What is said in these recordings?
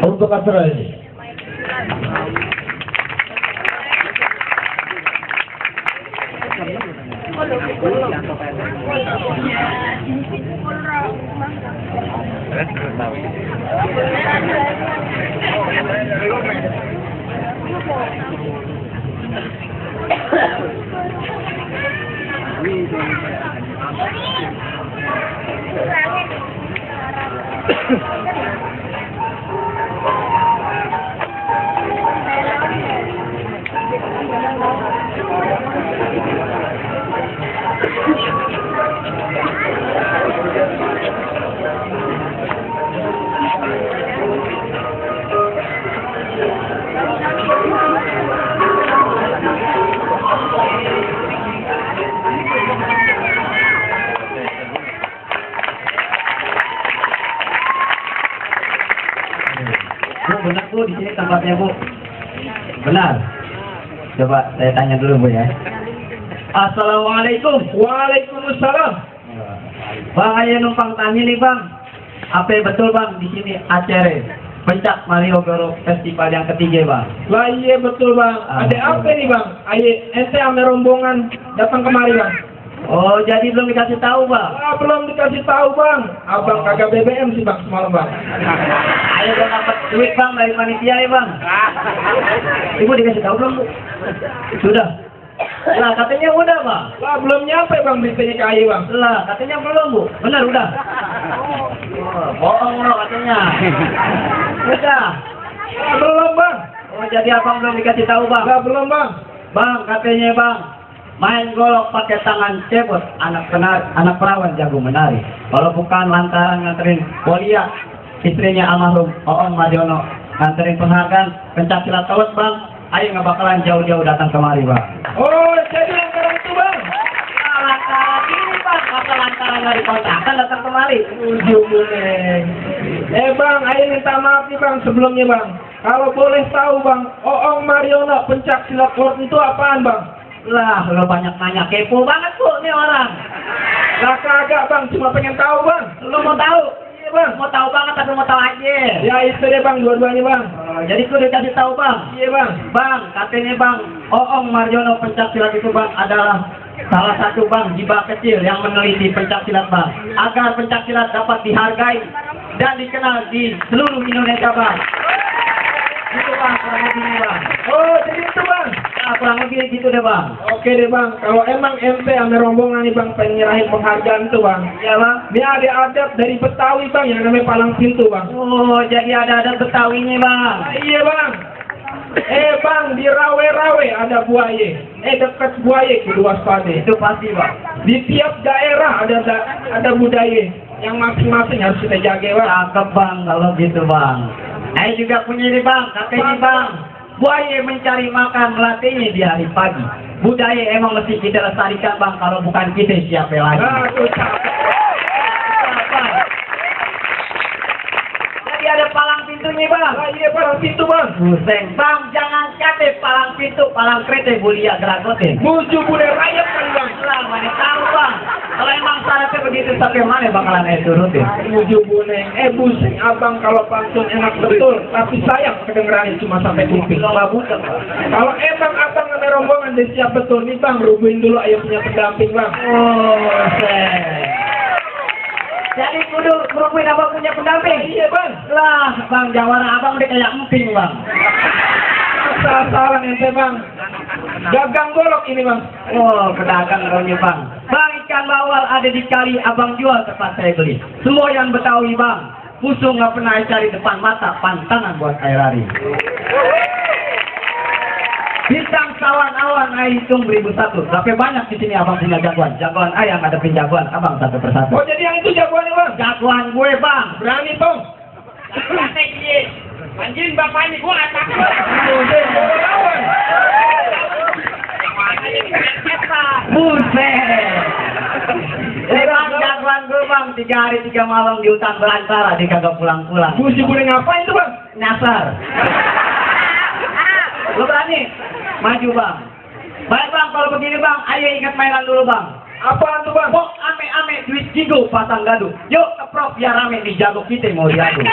untuk acara ini. Bu, benar Bu, di sini tempatnya Bu. Benar. Coba saya tanya dulu Bu ya. Assalamualaikum. Waalaikumsalam. Bang, ayo numpang tanya nih Bang. Apa betul Bang di sini acara Pencak Malioboro Festival yang ketiga Bang? Lah iya betul Bang. Ada apa nih Bang? Ayo ente ame rombongan datang kemari Bang. Oh, jadi belum dikasih tahu Bang? Ah, belum dikasih tahu Bang. Abang kagak BBM sih Bang semalam Bang. Ayo dong dapat duit Bang dari panitia ya Bang. Ibu dikasih tahu belum Bu? Sudah. Lah katanya udah Bang. Lah belum nyampe Bang beritanya ke Ayu Bang. Lah katanya belum Bu. Benar udah. Oh, bohong lo katanya. Udah. Lah belum Bang. Oh, jadi abang belum dikasih tahu Bang? Lah belum Bang. Bang katanya Bang, main golok pakai tangan cebot, anak perawan jago menari. Kalau bukan lantaran nganterin Polia, istrinya almarhum Oong Mariono, nganterin penghargaan pencaksilat tawet Bang, ayo nggak bakalan jauh-jauh datang kemari Bang. Oh, jadi lantaran itu Bang. Lantaran ini Bang, masa lantaran dari kontrakan datang kemari. Ujung boleh. Bang, ayo minta maaf nih Bang sebelumnya Bang. Kalau boleh tahu Bang, Oong Mariono pencaksilat tawet itu apaan Bang? Lah, lo banyak nanya, kepo banget Bu nih orang. Lah kagak Bang, cuma pengen tahu Bang. Lo mau tahu? Iya Bang. Mau tahu banget tapi mau tahu aja. Ya itu deh Bang, dua-duanya Bang. Oh, jadi kudu dikasih tahu Bang. Iya Bang. Bang, katanya Bang, Oong Mariono pencaksilat itu Bang adalah salah satu Bang jiwa kecil yang meneliti pencaksilat Bang, agar pencaksilat dapat dihargai dan dikenal di seluruh Indonesia Bang. Gitu Bang, kurang lebih Bang. Oh, jadi itu Bang. Nah, kurang lebih gitu deh Bang. Oke deh Bang, kalau emang ente ame rombongan nih Bang pengen nyerahin penghargaan tuh Bang. Iya Bang. Ini ada adat dari Betawi Bang yang namanya palang pintu Bang. Oh, jadi ada Betawinya Bang. Iya Bang. Bang, di rawe-rawe ada buaya. Dekat buaya kudu waspada. Itu pasti Bang. Di tiap daerah ada budaya yang masing-masing harus kita jaga Bang. Cakep Bang kalau gitu Bang. Saya juga punya ini Bang, katanya Bang, buaya mencari makan melatihnya di hari pagi. Budaya emang mesti kita lestarikan Bang, kalau bukan kita siapa lagi. Nah, tuh cakep. Jadi ada palang pintunya Bang. Ah, iya palang pintu Bang. Buseng Bang, jangan kate palang pintu, palang kereta bulia geragotin. Musuh budaya rakyat kan Bang. Lah, mana tahu Bang. Kalau emang syaratnya begitu, sampai mana bakalan turutin? Musuh buneng. Buseng abang kalau pantun enak betul, tapi sayang kedengerannya cuma sampai kuping. Nggak butuh Bang. Kalau emang abang ada rombongan dan siap betul nih Bang, rubuhin dulu ayo punya pendamping Bang. Oh, jadi kudu merupakan abang punya pendamping? Iya Bang. Lah, Bang, jawara abang udah kayak emping Bang. Sasaran ente Bang. Gagang golok ini Bang. Oh, pedagang rohnya Bang. Bang, ikan bawal ada di kali abang jual tempat saya beli. Semua yang Betawi Bang, musuh nggak pernah cari depan mata, pantangan buat air hari. Bintang sawan awan air hitung 1001. Tapi banyak di sini abang punya jagoan. Jagoan ayam ada jagoan abang satu persatu. Oh jadi yang itu jagoannya Bang? Jagoan gue Bang. Berani Tong? Anjing bapak ini gua nggak takut. Lawan. Buset. Bang, jagoan gue Bang, 3 hari 3 malam di hutan belantara, dia kagak pulang-pulang. Musuh boleh ngapain tuh Bang? Nyasar. Lo berani? Maju Bang. Baik Bang, kalau begini Bang, ayo ingat mainan dulu Bang. Apaan tuh Bang? Bok ame-ame duit jigo pasang gaduh. Yuk keprok biar rame nih jago kita mau diadu.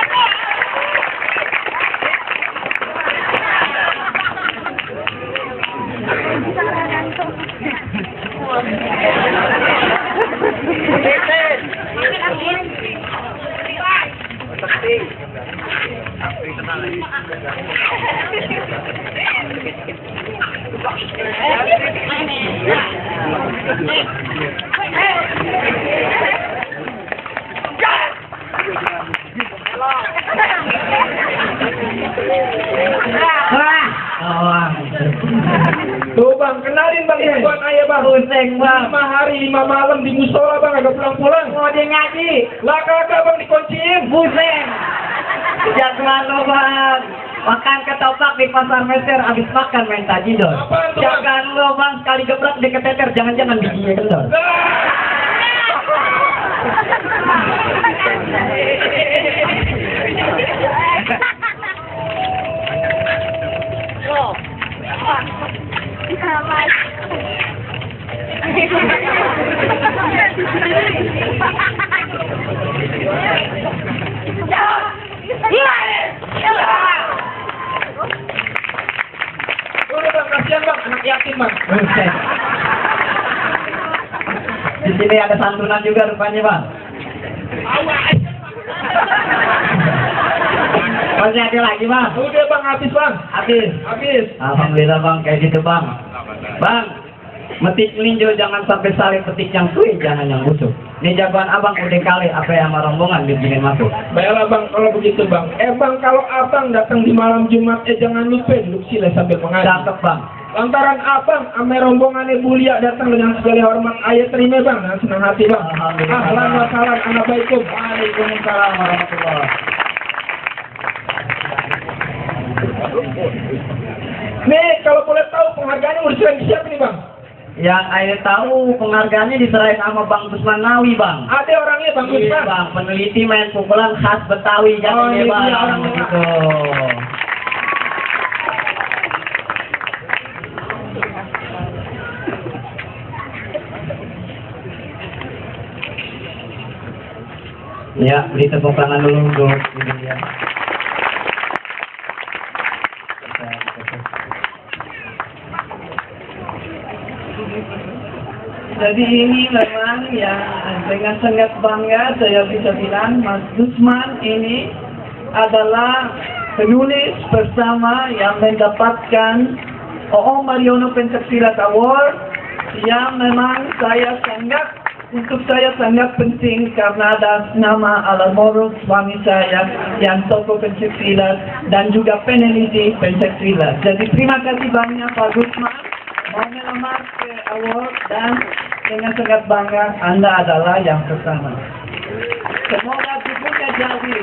Tuh bang, kenalin bang jagoan ayah bang. Pusing bang. 5 hari 5 malam di musola bang, agak pulang-pulang. Mau dia ngaji. Lah kagak bang, dikunciin. Pusing. Jagoan lo bang. Makan ketoprak di pasar Mesir, habis makan main tajidor. Apaan tuh, Bang? Jagoan lo bang, sekali gebrak diketeter, jangan-jangan giginya kendor. Udah bang, kasihan bang, anak yatim bang. Buset. Di sini ada santunan juga rupanya bang. Masih ada lagi bang? Udah bang, habis bang. Habis. Alhamdulillah bang, kayak gitu bang. Bang, metik melinjo jangan sampai saling petik yang suwi, jangan yang busuk. Ini jagoan abang udah kali apa yang sama rombongan bikinin masuk. Baiklah bang, kalau begitu bang. Bang, kalau abang datang di malam Jumat, jangan lupa duduk sila sambil mengaji. Cakep bang. Lantaran abang ame rombongannya Bulia datang dengan segala hormat, ayah terima bang dengan senang hati bang. Alhamdulillah. Ahlan wa salam, assalamualaikum. Waalaikumsalam warahmatullahi. Nih, kalau boleh tahu penghargaannya mau diserahin siapa nih bang? Yang ayah tahu penghargaannya diserahin sama Bang Gusman Nawi bang. Ada orangnya bang Iya Gusman. bang, peneliti main pukulan khas Betawi jadinya ini bang. dia orangnya, Pak. Gitu. Ya, beri tepuk tangan dulu untuk ini ya. Jadi ini memang yang dengan sangat bangga saya bisa bilang Mas Gusman ini adalah penulis pertama yang mendapatkan Oong Mariono Pencaksilat Award yang memang untuk saya sangat penting karena ada nama almarhum suami saya yang tokoh pencaksilat dan juga peneliti pencaksilat. Jadi terima kasih banyak Pak Gusman mau melamar ke award dan dengan sangat bangga Anda adalah yang pertama. Semoga tubuhnya jadi.